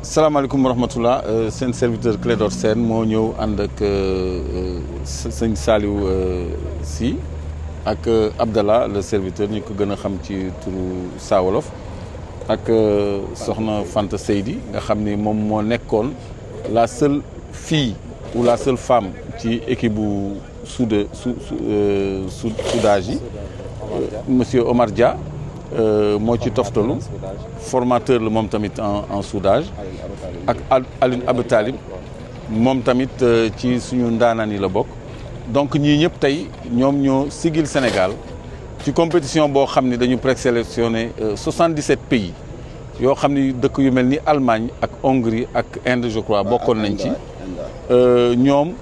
salaamaaleykum wa rahmatulah seen serviteur Clédor Sène moo ñëw ànd ak sëñ Saliou Sy ak Abdallah le serviteur ñu ko gën a xam ci turu Sawolof ak soxna Fanta Seydi nga xam ni moom moo nekkoon la seule fille ou la seule femme ci équipe bu soudage yi monsieur Omar Dia moo ci toftalu formateur la moom tamit en soudage ak Alioune Abou Talib moom tamit ci suñu ndaanaan yi la bokk donc ñii ñëpp tey ñoom ñoo sigil Sénégal ci compétition boo xam ni dañu présélectionné 77 pays yoo xam ni dëkk yu mel ni Allemagne ak Hongrie ak Inde je crois bokkoon nañ ci ñoom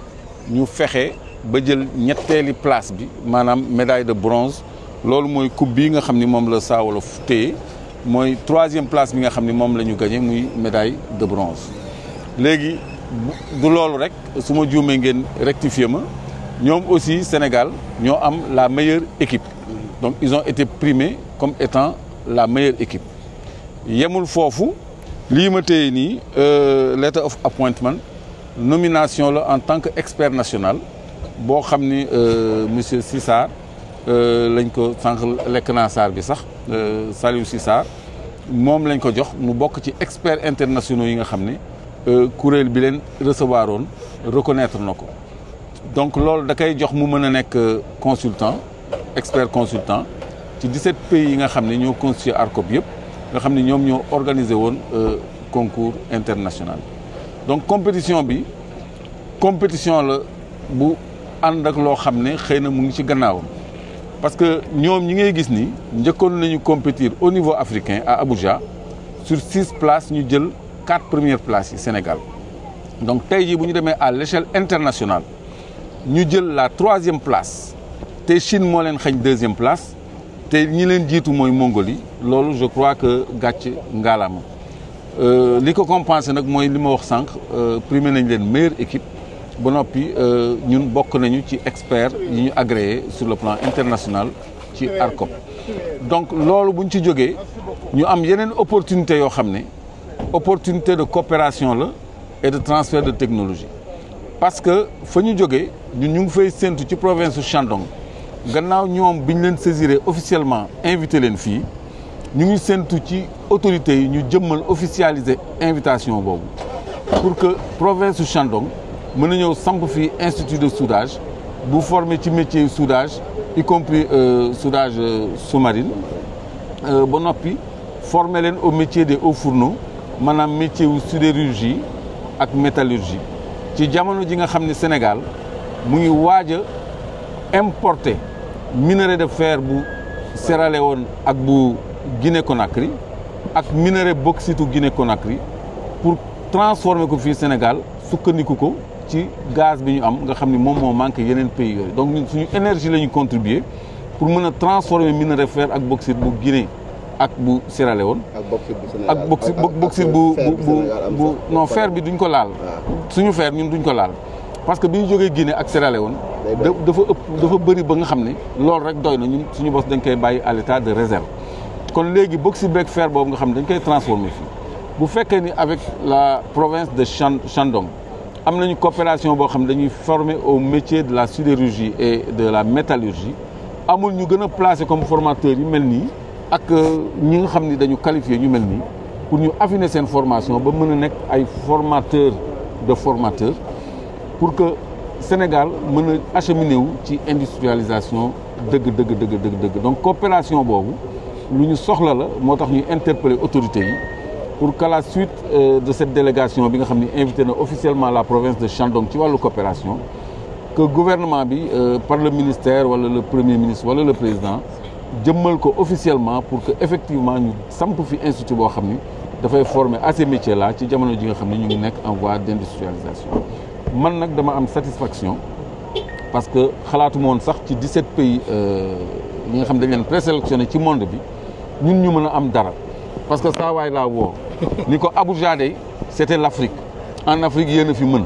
ñu fexe ba jël ñetteeli place bi maanaam médaille de bronze loolu mooy coupe bii nga xam ni moom la Sawolof téye mooy 3e place bi nga xam ni moom la ñu gagné muy médaille de bronze. léegi du loolu rek su ma juumee ngeen rectifier ma ñoom aussi Sénégal ñoo am la meilleure équipe donc ils ont été primés comme étant la meilleure équipe. yemul foofu lii ma téye nii letter of appointment nomination la en tant que expert national boo xam ni monsieur Cissar lañ ko sànq lekk naa saar bi sax Saliou Cissar moom lañ ko jox mu bokk ci experts internationaux yi nga xam ne kuréel bi leen recevoir oon reconnaître na ko donc loolu da koy jox mu mën a nekk consultant expert consultant ci 17 pays yi nga xam ne ñoo constitué ARCOP yëpp nga xam ne ñoom ñoo organisé woon concours international donc compétition bi compétition la bu ànd ak loo xam ne xëy na mu ngi ci gannaawam parce que ñoom ñi ngay gis ni njëkkoon nañu compétir au niveau africain à Abuja sur 6 places ñu jël 4 premières places yi Sénégal donc tey jii bu ñu demee à l'échelle internationale ñu jël la 3e place te Chine moo leen xañ 2e place te ñi leen jiitu mooy Mongolie loolu je crois que gàcce ngaalaama li ko compensé nag mooy li ma wax sànq primé nañ leen meilleure équipe ba noppi ñun bokk nañu ci experts yi ñu agréé sur le plan international ci ARCOP donc loolu buñ ci jógee ñu am yeneen opportunité yoo xam ne opportunité de coopération la et de transfert de technologie parce que fa ñu jógee ñun ñu ngi fay séntu ci province su Shandong gannaaw ñoom bi ñu leen saisiré officiellement invité leen fii ñu ngi séntu ci autorités yi ñu jëmmal officialiser invitation boobu pour que province su Shandong mën na ñëw samp fii institut de soudage bu formé ci métier soudage y compris soudage sous-marine ba noppi formé leen au métier des hauts fourneaux maanaam métier wu sidérurgie ak métallurgie ci jamono ji nga xam ne Sénégal mu ngi waaj a importer minerai de fer bu Sierra Leone ak bu Guinée-Conakry ak minerai bauxite Guinée-Conakry pour transformer ko fii Sénégal sukkandiku ko ci gaz bi ñu am nga xam ni moom moo manqué yeneen pays yooyu donc ñun suñu énergie la ñu contribuer pour mën a transformer minerai fer ak bauxite bu Guinée ak bu Sierra Leone ak bauxite bu non fer bi duñ ko laal suñu fer ñun duñ ko laal parce que bi ñu jógee Guinée ak Sierra Leone dafa bëri ba nga xam ne loolu rek doy na ñun suñu bos dañ koy bàyyi à l'état de réserve kon léegi bauxite beeg fer boobu nga xam ne dañ koy transformer fii bu fekkee ni avec la province de Shandong am nañu coopération boo xam ne dañuy former au métier de la sidérurgie et de la métallurgie amul ñu gën a placé comme formateurs yi mel nii ak ñi nga xam ni dañu qualifié ñu mel nii pour ñu affiner seen formation ba mën a nekk ay formateurs de formateurs pour que Sénégal mën a acheminer wu ci industrialisation dëgg donc coopération boobu lu ñu soxla la moo tax ñuy interpeller autorités yi pour qu'à la suite de cette délégation bi nga xam ne invité na officiellement la province de Shandong ci wàllu coopération que gouvernement bi par le ministère wala le premier ministre wala le président jëmmal ko officiellement pour que effectivement ñu samp fi institut boo xam ni dafay former à ces métiers là ci jamono ji nga xam ne ñu ngi nekk en voie d'industrialisation man nag dama am satisfaction parce que xalaatuma woon sax ci 17 pays yi nga xam dañ leen présélectionné ci monde bi ñun ñu mën a am dara parce que saa waay laa woo ni ko Abuja day c'était l'Afrique en Afrique yéen a fi mën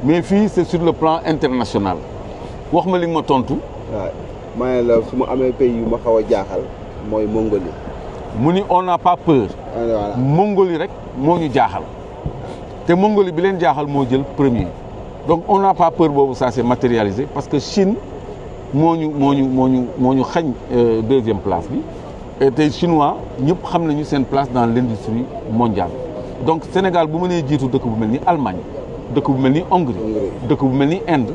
mais fii c'est sur le plan international wax ma li nga ma tontu. waaw maa la su ma amee pays yu ma xaw a jaaxal mooy Mongolie. mu ni on n'a pas peur. voilà Mongolie rek moo ñu jaaxal. te Mongolie bi leen jaaxal moo jël premier donc on n'a pas peur boobu ça s'est matérialisé parce que Chine moo ñu xañ deuxième place bi et tey chinois ñëpp xam nañu seen place dans l'industrie mondiale donc Sénégal bu mënee jiitu dëkk bu mel ni Allemagne dëkk bu mel ni Hongrie dëkk bu mel ni Inde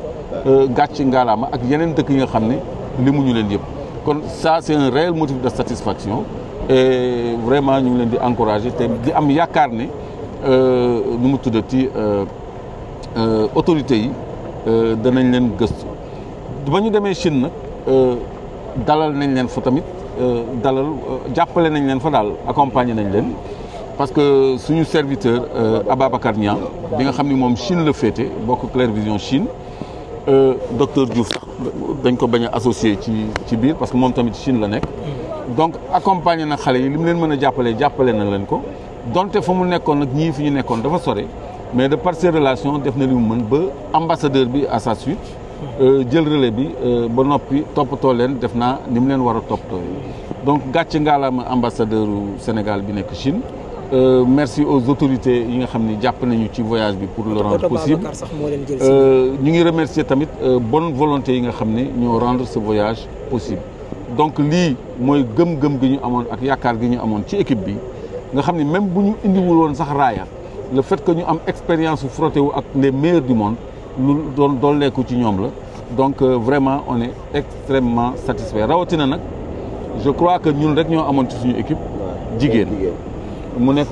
gàcc ngaalaama ak yeneen dëkk yi nga xam ne limuñu leen yëpp kon ça c'est un réel motif de satisfaction et vraiment ñu ngi leen di encourager te di am yaakaar ne nu mu tuddati autorités yi danañ leen gëstu ba ñu demee Chine nag dalal nañ leen fa tamit jàppale nañ leen fa daal accompagner nañ leen parce que suñu serviteur Ababacar Niang bi nga xam ni moom Chine la féete bokk Clair Vision Chine docteur Diouf sax dañ ko bañ a associé ci biir parce que moom tamit Chine la nekk donc accompagner na xale yi li mu leen mën a jàppale na leen ko donte fa mu nekkoon nag ñii fi ñu nekkoon dafa sore mais de par ses relations def na li mu mën ba ambassadeur bi à sa suite jël relais bi ba noppi toppatoo leen def naa ni mu leen war a toppatoo donc gàcce ngaalaama ambassadeur Sénégal bi nekk Chine merci aux autorités yi nga xam ni jàpp nañu ci voyage bi pour le rendre possible ñu ngi remercier tamit bonne volonté yi nga xam ne ñoo rendre ce voyage possible donc lii mooy gëm-gëm gi ñu amoon ak yaakaar gi ñu amoon ci équipe bi nga xam ni même bu ñu indiwul woon sax raaya le fait que ñu am expérience su frotté wu ak les meilleurs du monde lu doon dooleeku ci ñoom la donc vraiment on est extrêmement satisfait rawatina nag je crois que ñun rek ñoo amoon ci suñu équipe jigéen mu nekk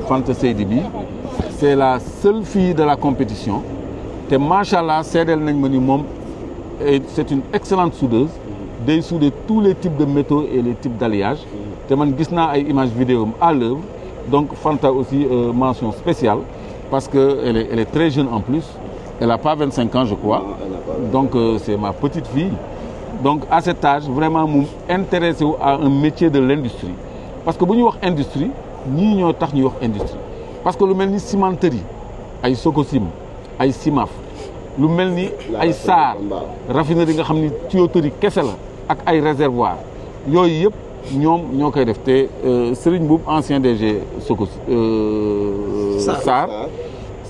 Fanta Seydi bi c'est la seule fille de la compétition te macha allah seedeel nañ ma ni moom c'est une excellente soudeuse day souder tous les types de métaux et les types d'alliage te man gis naa ay images vidéo à l'œuvre donc Fanta aussi mention spéciale parce que elle est très jeune en plus elle a pas 25 ans je crois donc c'est ma petite fille donc à cet âge vraiment mu intéressé wu à un métier de l'industrie parce que bu ñuy wax industrie ñii ñoo tax ñuy wax industrie parce que lu mel ni cimenterie ay Sococim ay Cimaf lu mel ni ay SAR raffinerie nga xam ni tuyauterie kese la ak ay réservoir yooyu yëpp ñoom ñoo koy def te Serigne Boub ancien DG Sococim SAR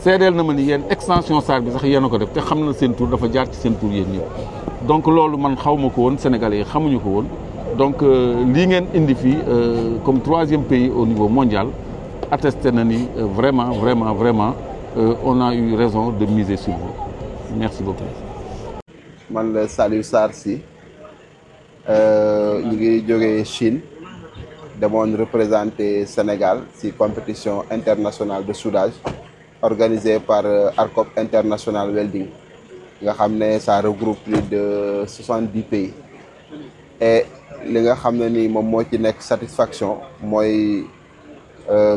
seedeel na ma ni yéen extension SAR bi sax yéen a ko def te xam na seen tur dafa jaar ci seen tur yéen ñëpp donc loolu man xaw ma ko woon Sénégalais yi xamuñu ko woon donc lii ngeen indi fii comme troisième pays au niveau mondial attesté na ni vraiment on a eu raison de miser sur vous merci beaucoup. man la Saliou Sarr Sy ñu ngi jógee Chine demoon représenter Sénégal ci compétition internationale de soudage organisée par ARCOP International Welding nga xam ne ça regroupe plus de 70 pays et li nga xam ne ni moom moo ci nekk satisfaction mooy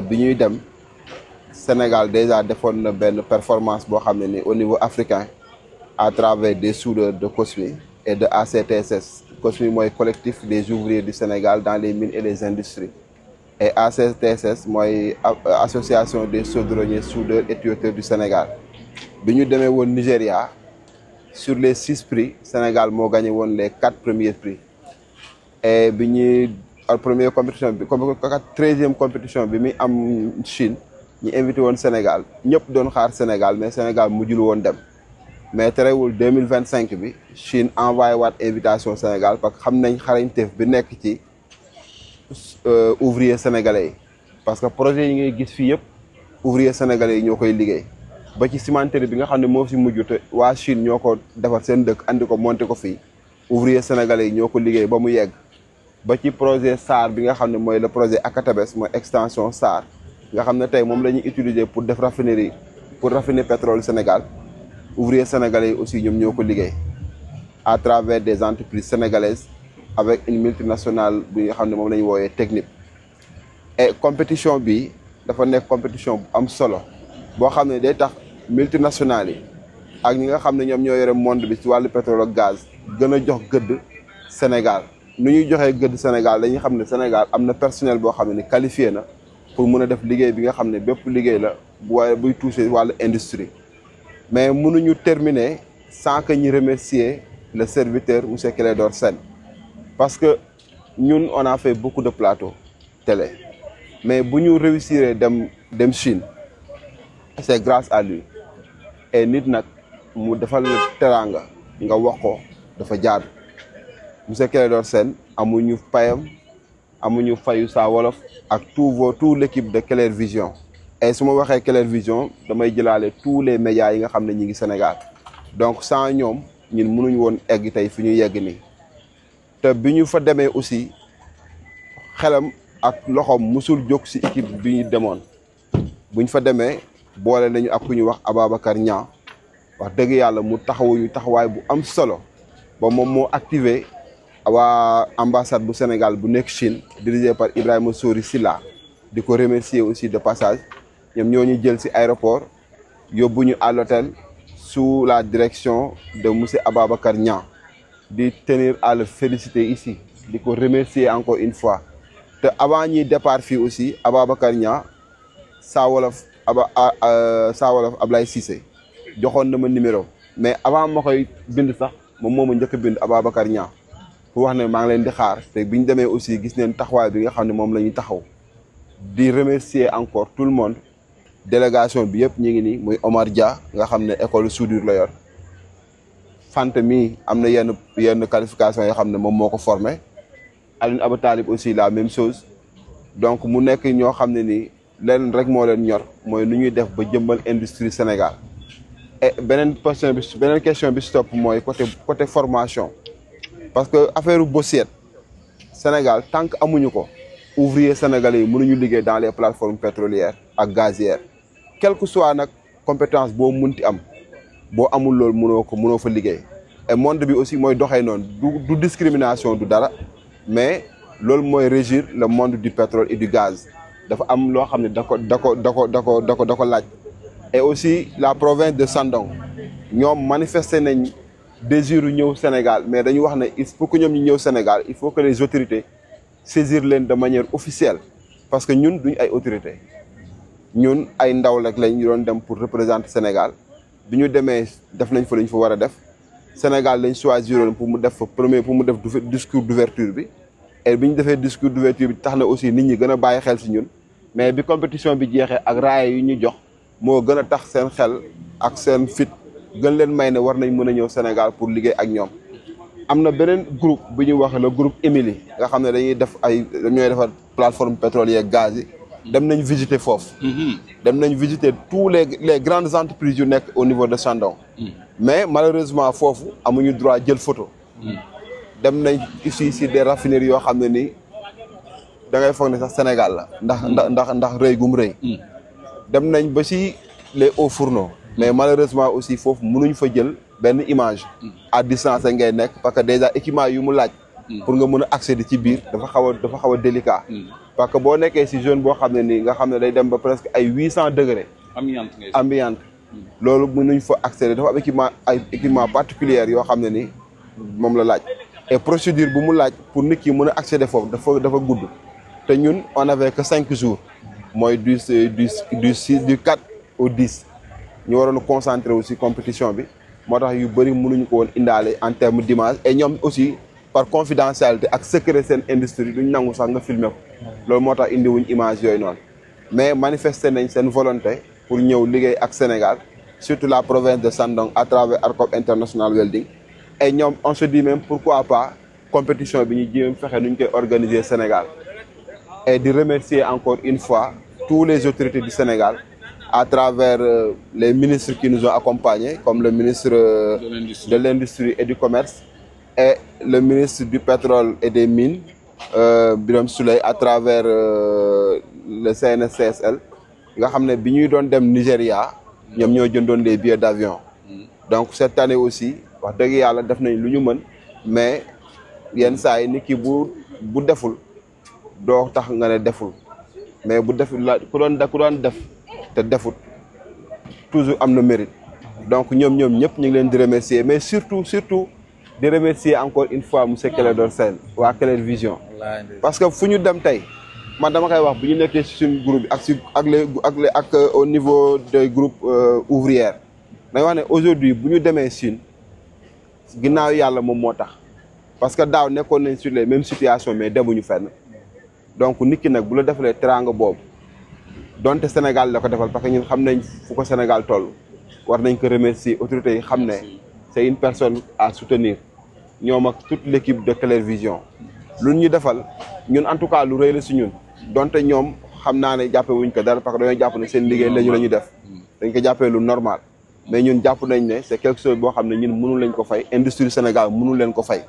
bi ñuy dem Sénégal déjà defoon na benn performance boo xam ne ni au niveau africain à travers des soudeurs de COSMI et de ACTSS COSMI mooy collectif des ouvriers du Sénégal dans les mines et les industries et ACTSS mooy association des chaudronniers soudeurs et tuyauteurs du Sénégal bi ñu demee woon Nigéria sur les 6 prix Sénégal moo gagné woon les 4 premiers prix et bi ñuy première compétition bi comme 13e compétition bi muy am Chine ñu invité woon Sénégal ñëpp doon xaar Sénégal mais Sénégal mujjul woon dem mais terewul 2025 bi Chine envoyé waat invitation Sénégal parce que xam nañ xarañteef bi nekk ci ouvrier sénégalais yi parce que projet yi ngay gis fii yëpp ouvrier sénégalais yi ñoo koy liggéey ba ci cimenterie bi nga xam ne moo si mujj te waa Chine ñoo ko defar seen dëkk andi ko monté ko fii ouvrier sénégalais yi ñoo ko liggéey ba mu yegg ba ci projet SAR bi nga xam ne mooy le projet Akatabes mooy extension SAR nga xam ne tey moom la ñuy utiliser pour def raffinerie pour raffiner pétrole Sénégal ouvriers sénégalais yi aussi ñoom ñoo ko liggéey à travers des entreprises sénégalaises avec une multinationale bi nga xam ne moom la ñu wooyee Technip et compétition bi dafa nekk compétition bu am solo boo xam ne day tax multinationales yi ak ñi nga xam ne ñoom ñoo yore monde bi ci wàllu pétrole ak gaz gën a jox gëdd Sénégal nu ñuy joxee gëdd Sénégal dañuy xam ne Sénégal am na personnel boo xam ne ni qualifié na pour mën a def liggéey bi nga xam ne bépp liggéey la bu waaye buy toucher wàllu industrie mais mënuñu terminer sans que ñu remercier le serviteur monsieur Clédor Sène parce que ñun on a fait beaucoup de plateaux télé mais bu ñu réussir dem Chine c'est grâce à lui et nit nag mu defal la teraanga nga wax ko dafa jaadu monsieur Clédor Sène amuñu payam amuñu fayu Saa Wolof ak tout l'équipe de Clair Vision et su ma waxee Clair Vision damay jëlaale tous les médias yi nga xam ne ñi ngi Sénégal donc sans ñoom ñun mënuñu woon egg tey fi ñu yegg nii te bi ñu fa demee aussi xelam ak loxoom musul jóg ci équipe bi ñu demoon buñ fa demee boole nañu ak ku ñu wax Ababacar Niang wax dëgg yàlla mu taxawuñu taxawaay bu am solo ba moom moo activé waa ambassade bu Sénégal bu nekk Chine dirigé par Ibrahima Sori Silla di ko remercier aussi de passage ñoom ñoo ñu jël ci aéroport yóbbu ñu à l'hôtel sous la direction de monsieur Ababacar Niang di tenir à le féliciter ici di ko remercier encore une fois te avant ñuy départ fii aussi Ababacar Niang Saa Wolof Ablaye Cissé joxoon na ma numéro mais avant ma koy bind sax moom moo ma njëkk a bind Ababacar Niang pour wax ne maa ngi leen di xaar te bi ñu demee aussi gis neen taxawaay bi nga xam ne moom la ñuy taxaw di remercier encore tout le monde délégation bi yëpp ñu ngi nii muy Omar Dia nga xam ne école soudure la yor Fante mi am na yenn qualification yoo xam ne moom moo ko formé Alioune Aba Talib aussi la même chose donc mu nekk ñoo xam ne nii leen rek moo leen ñor mooy nu ñuy def ba jëmbal industrie Sénégal et beneen question bi si topp mooy côté formation parce que affaire Bosiet Sénégal tant que amuñu ko ouvrier sénégalais yi mënuñu liggéey dans les plateformes pétrolières ak gazières quel que soit nag compétence boo munti am boo amul loolu mënoo fa liggéey et monde bi aussi mooy doxee noonu du discrimination du dara mais loolu mooy régir le monde du pétrole et du gaz dafa am loo xam ne da ko laaj et aussi la province de Shandong ñoom manifesté nañ désir ñëw Sénégal mais dañu wax ne il faut que ñoom ñu ñëw Sénégal il faut que les autorités saisir leen de manière officielle parce que ñun duñ ay autorités ñun ay ndaw rek lañ doon dem pour représenter Sénégal bi ñu demee def nañ fa lañ fa war a def Sénégal lañ choisiroon pour mu def fa pour mu def discours d'ouverture bi et bi ñu defee discours d'ouverture bi tax na aussi nit ñi gën a bàyyi xel ci ñun mais bi compétition bi jeexee ak raaya yu ñu jox moo gën a tax seen xel ak seen fit gën leen may ne war nañ mën a ñëw Sénégal pour liggéey ak ñoom. am na beneen groupe bu ñuy wax le groupe Émilie nga xam ne dañuy defar plateforme pétrolière gaz yi dem nañ visiter foofu. dem nañ visiter tous les grandes entreprises yu nekk au niveau de Shandong. mais malheureusement foofu amuñu droit jël photo. dem nañ ici si des raffineries yoo xam ne nii da ngay foog ne sax Sénégal la ndax rëy gum rëy. dem nañ ba si les hauts fourneaux mais malheureusement aussi foofu mënuñ fa jël benn image à distance ngay nekk parce que déjà équipement yu mu laaj pour nga mën a accéder ci biir dafa xaw a délicat parce que boo nekkee si zone boo xam ne nii nga xam ne day dem ba presque ay 800 degrés ambiante loolu mënuñ fa accéder dafa am équipement particulier yoo xam ne nii moom la laaj et procédure bu mu laaj pour nit ki mën a accéder foofu dafa gudd te ñun on avait que 5 jours mooy du 4 au 10 ñu waroon a concentrer aussi compétition bi moo tax yu bëri mënuñu ko woon indaale en terme d'image et ñoom aussi par confidentialité ak secret seen industrie duñ nangu sax nga filmer ko loolu moo tax indi wuñ image yooyu noonu mais manifester nañ seen volonté pour ñëw liggéey ak Sénégal surtout la province de Shandong à travers ARCOP International Welding et ñoom on se dit même pourquoi pas compétition bi ñu jéem fexe nuñ koy organiser Sénégal et de remercier encore une fois tous les autorités du Sénégal à travers les ministres qui nous ont accompagnés, comme le ministre de l'Industrie et du Commerce et le ministre du Pétrole et des Mines, Birame Souleye, à travers le CNSCSL. Nga xam ne bi ñuy doon dem Nigeria ñoom ñoo jëndoon des billets d'avion. Donc cette année aussi wax dëgg yàlla def nañ lu ñu mën mais yenn saa yi nit ki bu deful doo tax nga ne deful mais bu deful la ku doon def te defut toujours am na mérite donc ñoom ñëpp ñu ngi leen di remercier mais surtout di remercier encore une fois monsieur Clédor Sène waa Clair Vision parce que fu ñu dem tey man dama koy wax bu ñu nekkee ci suñu groupe bi ak au niveau des groupes ouvrières dañ wax ne aujourd'hui bu ñu demee Chine ginnaaw yàlla moom moo tax parce que daaw nekkoon nañ sur les mêmes situations mais demuñu fenn donc nit ki nag bu la defalee teraanga boobu donte Sénégal la ko defal parce que ñun xam nañ fu ko Sénégal toll war nañ ko remercier autorités yi xam ne c'est une personne à soutenir ñoom ak toute l'équipe de Clair Vision lu ñu defal ñun en tout cas lu rëy la si ñun donte ñoom xam naa ne jàppe wuñ ko dara parce que dañoo jàpp ne seen liggéey la ñu def dañ ko jàppee lu normal mais ñun jàpp nañ ne c'est quelque chose boo xam ne ñun mënul leen ko fay industrie Sénégal mënul leen ko fay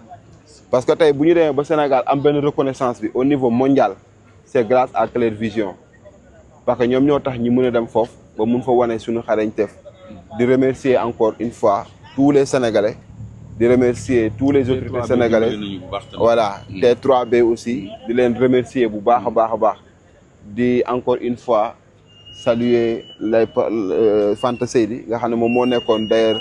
parce que tey bu ñu demee ba Sénégal am benn reconnaissance bi au niveau mondial c'est grâce à Clair Vision parce que ñoom ñoo tax ñu mën a dem foofu ba mun fa wane suñu xarañteef di remercier encore une fois tous les Sénégalais di remercier tous les autorités sénégalaises voilà T3B aussi di leen remercier bu baax a baax di encore une fois saluer lay Fanta Seydi nga xam ne moom moo nekkoon d'ailleurs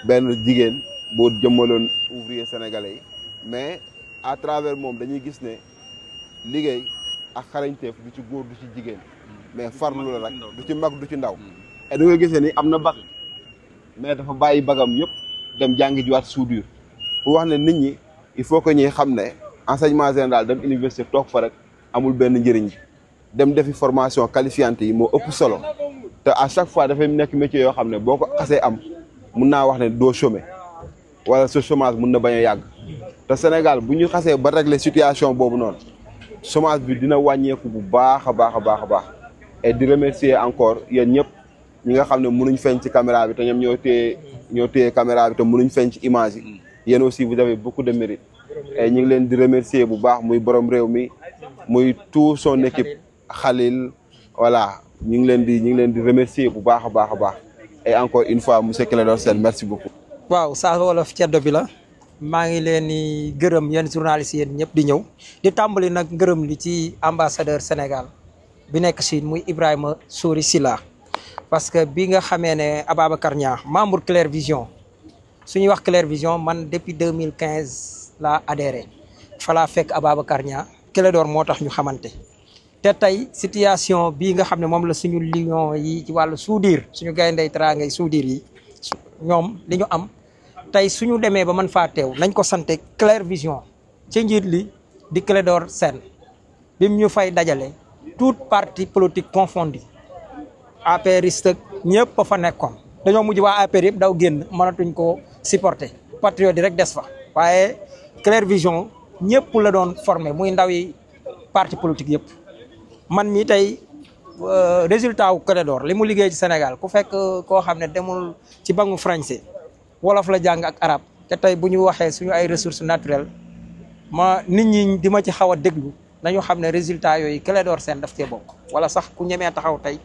benn jigéen boo jëmmaloon ouvrier sénégalais yi mais à travers moom dañuy gis ne liggéey ak xarañteef du ci góor du ci jigéen mais farlu la rek du ci mag du ci ndaw et da nga gisee ni am na bag mais dafa bàyyi bagam yëpp dem jàngi jiwaat soudure pour wax ne nit ñi il faut que ñuy xam ne enseignement général dem université toog fa rek amul benn njëriñ dem defi formation qualifiante yi moo ëpp solo te à chaque fois dafay nekk métier yoo xam ne boo ko xasee am mun naa wax ne doo chômer wala ce chômage mun na bañ a yàgg te Sénégal bu ñu xasee ba régler situation boobu noonu chômage bi dina wàññeeku bu baax a baax et di remercier encore yéen ñëpp ñi nga xam ne mënuñ feeñ ci caméra bi te ñoom ñoo téye caméra bi te mënuñ feeñ ci image yi yéen aussi vous avez beaucoup de mérite et ñu ngi leen di remercier bu baax muy borom réew mi muy tout son équipe Khalil voilà ñu ngi leen di remercier bu baax a baax et encore une fois monsieur Clédor Sène merci beaucoup. waaw saa wolof ceddo bi la maa ngi leen di gërëm yéen journalistes yéen ñëpp di ñëw di tàmbali nag gërëm li ci ambassadeur Sénégal bi nekk Chine muy Ibrahima Souri Silla parce que bi nga xamee ne Ababacar Niang membre Clair Vision suñuy wax Clair Vision man depuis 2015 laa adhéré falaa fekk Ababacar Niang Clédor moo tax ñu xamante te tey situation bii nga xam ne moom la suñu lion yi ci wàllu soudure suñu gayndey teraangay soudure yi ñoom li ñu am tey suñu demee ba man faa teew nañ ko sante Clair Vision ci njiit li di Clédor Sène bim ñu fay dajale toute parti politique confondu APRiste ñëpp fa nekkoon dañoo mujj waa APR yëpp daw génn mënatuñ ko supporter patriote yi rek des fa waaye Clair Vision ñëpp la doon formé muy ndaw yi parti politique yëpp man mii tey résultat wu Clédor li mu liggéey ci Sénégal ku fekk koo xam ne demul ci bangu français wolof la jàng ak arab te tey bu ñu waxee suñu ay ressources naturelles nit ñi di ma ci xaw a déglu nañu xam ne résultat yooyu Clédor Sène daf cee bokk wala sax ku ñemee taxaw tey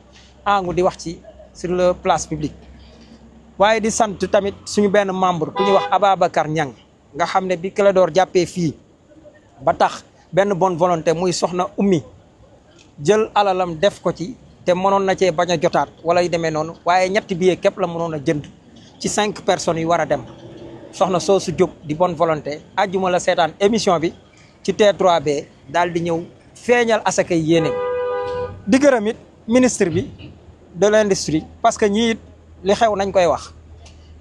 angu di wax ci sur le place publique waaye di sant tamit suñu benn membre ku ñuy wax Ababacar Niang nga xam ne bi Clédor jàppee fii ba tax benn bonne volonté muy soxna ummi jël alalam def ko ci te mënoon na cee bañ a jotaat wala yu demee noonu waaye ñetti billets képp la mënoon a jënd ci 5 personnes yu war a dem soxna soosu jóg di bonne volonté àjjuma la seetaan émission bi ci T3B daal di ñëw feeñal asaka yéene di gërëm it ministre bi de l'industrie parce que ñii it li xew nañ koy wax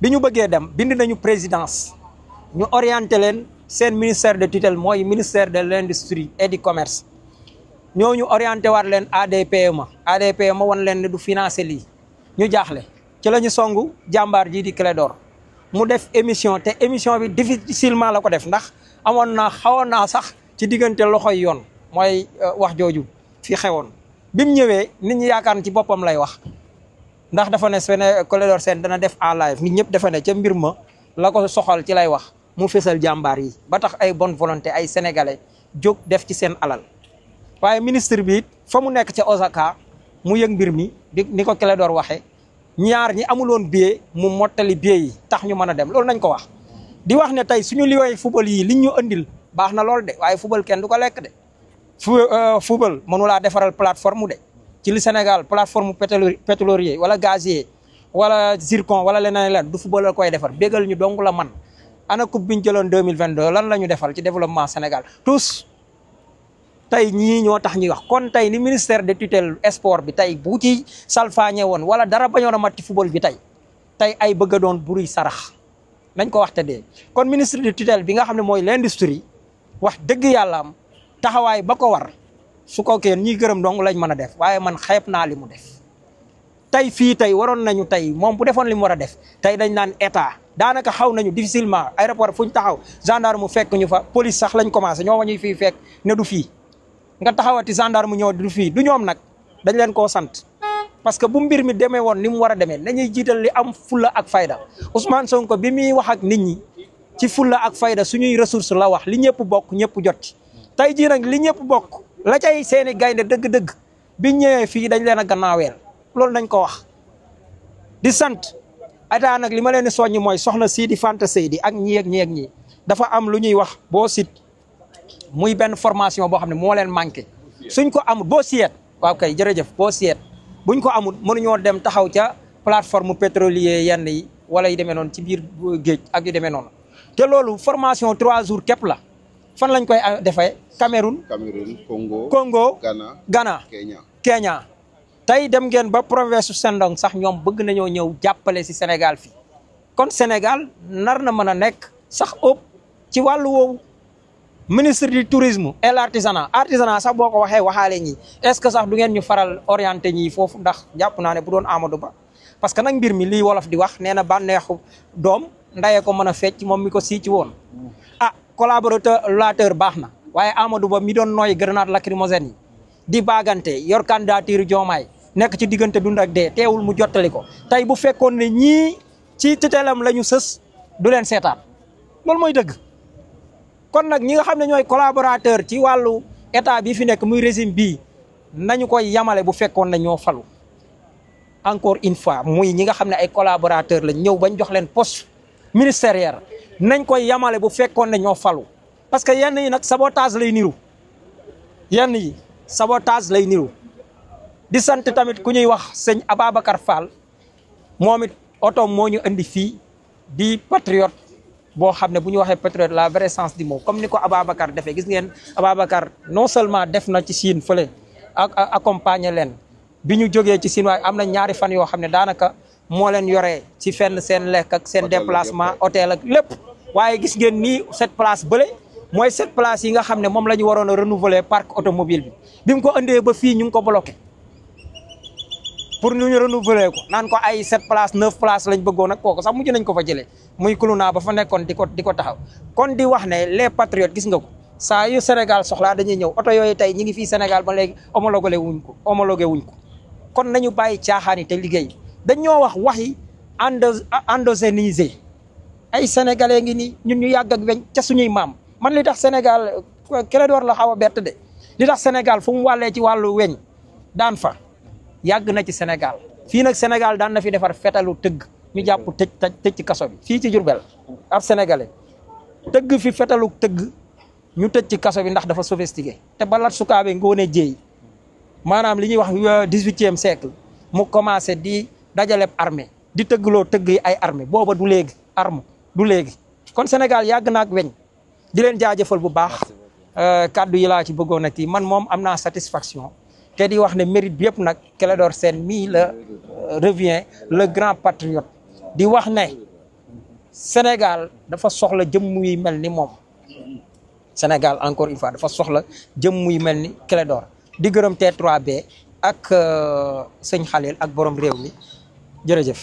bi ñu bëggee dem bind nañu présidence ñu orienté leen seen ministère de tutelle mooy ministère de l'industrie et du commerce ñooñu orienté waat leen ADPMA wan leen ne du financer lii ñu jaaxle ci la ñu songu jàmbaar ji di Clédor mu def émission te émission bi difficilement la ko def ndax xawoon naa sax ci diggante loxoy yoon mooy wax jooju fi xewoon bi mu ñëwee nit ñi yaakaar ci boppam lay wax ndax dafa ne Clédor Sène dana def en live nit ñëpp dafa ne ca mbir ma la ko soxal ci lay wax mu fésal jàmbaar yi ba tax ay bonne volonté ay sénégalais jóg def ci seen alal waaye ministre bi it fa mu nekk ca Osaka mu yëg mbir mi ni ko Clédor waxee ñaar ñi amuloon billet mu mottali billet yi tax ñu mën a dem loolu nañ ko wax di wax ne tey suñu liggéey football yi liñ ñu andil baax na lool de waaye football kenn du ko lekk de football mënulaa defaral plateforme de ci li Sénégal plateforme pétrolier wala gazier wala zircon wala leneen du football la koy defar bégal ñu dong la man ana coupe bi ñu jëloon 2022 lan la ñu defal ci développement Sénégal tous tey ñii ñoo tax ñuy wax kon tey ni ministère de tutelle sport bi tey bu ci salfaañe woon wala dara bañoon a mat ci football bi tey ay bëgg a doon buri sarax nañ ko wax te dee kon ministre de tutelle bi nga xam ne mooy l'industrie wax dëgg yàlla am taxawaay ba ko war su ko kenn ñiy gërëm dong lañ mën a def waaye man xeeb naa li mu def tey fii tey waroon nañu tey moom bu defoon li mu war a def tey dañ naan état daanaka xaw nañu difficilement aéroport fu ñu taxaw gendarme mu fekk ñu fa police sax lañ commencé ñoo ñuy fii fekk ne du fii nga taxawati gendarme mu ñëw du fii du ñoom nag dañ leen koo sant parce que bu mbir mi demee woon ni mu war a demee nañuy jiital li am fulla ak fayda Ousmane Sonko bi muy wax ak nit ñi ci fulla ak fayda suñuy ressource la wax li ñëpp bokk ñëpp jot ci tey jii nag li ñëpp bokk la cay seeni gaynde dëgg-dëgg biñ ñëwee fii dañ leen a gannaaweel loolu nañ ko wax di sant état nag li ma leen di soññ mooy soxna Sidi Fanta Seydi ak ñi ak ñi dafa am lu ñuy wax boo sit muy benn formation boo xam ne moo leen manqué suñ ko amul boo siyeet waaw kay jërëjëf boo siyeet buñ ko amul mënuñoo dem taxaw ca plateforme pétrolier yenn yi wala yu demee noonu ci biir géej ak yu demee noonu te loolu formation 3 jours képp la fan lañ koy defee Cameroun Congo Ghana Kenya tey dem ngeen ba province Sendong sax ñoom bëgg nañoo ñëw jàppale si Sénégal fii kon Sénégal nar na mën a nekk sax ëpp ci wàllu woowu ministre du tourisme et l'artisanat sax boo ko waxee waxaale ñi est-ce que sax du ngeen ñu faral orienté ñi foofu ndax jàpp naa ne bu doon Amadou Ba parce que nag mbir mi lii wolof di wax nee na bànneexu doom ndayee ko mën a fecc moom mi ko sii ci woon ah collaborateur baax na waaye Amadou Ba mi doon nooy grenade lacrymogène yi di baagante yor candidature Diomaye nekk ci diggante dund ak dee teewul mu jottali ko tey bu fekkoon ne ñii ci tutelam la ñu sës du leen seetaan loolu mooy dëgg kon nag ñi nga xam ne ñooy collaborateur ci wàllu état bi fi nekk muy régime bii nañu koy yamale bu fekkoon ne ñoo falu encore une fois muy ñi nga xam ne ay collaborateur lañ ñëw bañ jox leen poste ministériel nañ koy yamale bu fekkoon ne ñoo falu parce que yenn yi nag sabotage lay niru yenn yi sabotage lay niru di sant tamit ku ñuy wax sëñ Ababacar Fall moom it oto moo ñu indi fii di patriote boo xam ne bu ñu waxee patriote la vraie sens du mot comme ni ko Ababacar defee gis ngeen Ababacar non seulement def na ci Chine fële ak accompagner leen bi ñu jógee ci Chine waaye am na ñaari fan yoo xam ne daanaka moo leen yoree ci fenn seen lekk ak seen déplacement hôtel ak lépp waaye gis ngeen nii cette place bële mooy cette place yi nga xam ne moom la ñu waroon a renouveler parc automobile bi mu ko indee ba fii ñu ngi ko bloqué pour ñu renouveler ko naan ko ay 7 places 9 places lañ bëggoon ak kooku sax mujj nañ ko fa jëlee muy kulunaa ba fa nekkoon di ko taxaw kon di wax ne les patriotes gis nga ko saa yu Sénégal soxlaa dañuy ñëw oto yooyu tey ñi ngi fii Sénégal ba léegi homologué wuñ ko kon nañu bàyyi caaxaan yi te liggéey dañoo wax yi endogénisé ay sénégalais ngi nii ñun ñu yàgg ak weñ ca suñuy maam man li tax Sénégal Clédor la xaw a bett de li tax Sénégal fu mu wàllee ci wàllu weñ daan fa yàgg na ci Sénégal fii nag Sénégal daan na fi defar fetalu tëgg ñu jàpp tëj ci kaso bi fii ci Diourbel ab sénégalais tëgg fi fetalu tëgg ñu tëj ci kaso bi ndax dafa sophistiqué te balat sukaabe ngoone jéey maanaam li ñuy wax 18e siècle mu commencé di dajaleb armée di tëggloo tëgg yi ay armée booba du léegi arme du léegi kon Sénégal yàgg na ak weñ di leen jaajëfal bu baax kàddu yi laa ci bëggoon a kii man moom am naa satisfaction te di wax ne mérite bi yëpp nag Clédor Sène mii la revient le grand patriote di wax ne Sénégal dafa soxla jëmm yi mel ni moom Sénégal encore une fois dafa soxla jëmm yi mel ni Clédor di gërëm T3B ak sëñ Khalil ak borom réew mi jërëjëf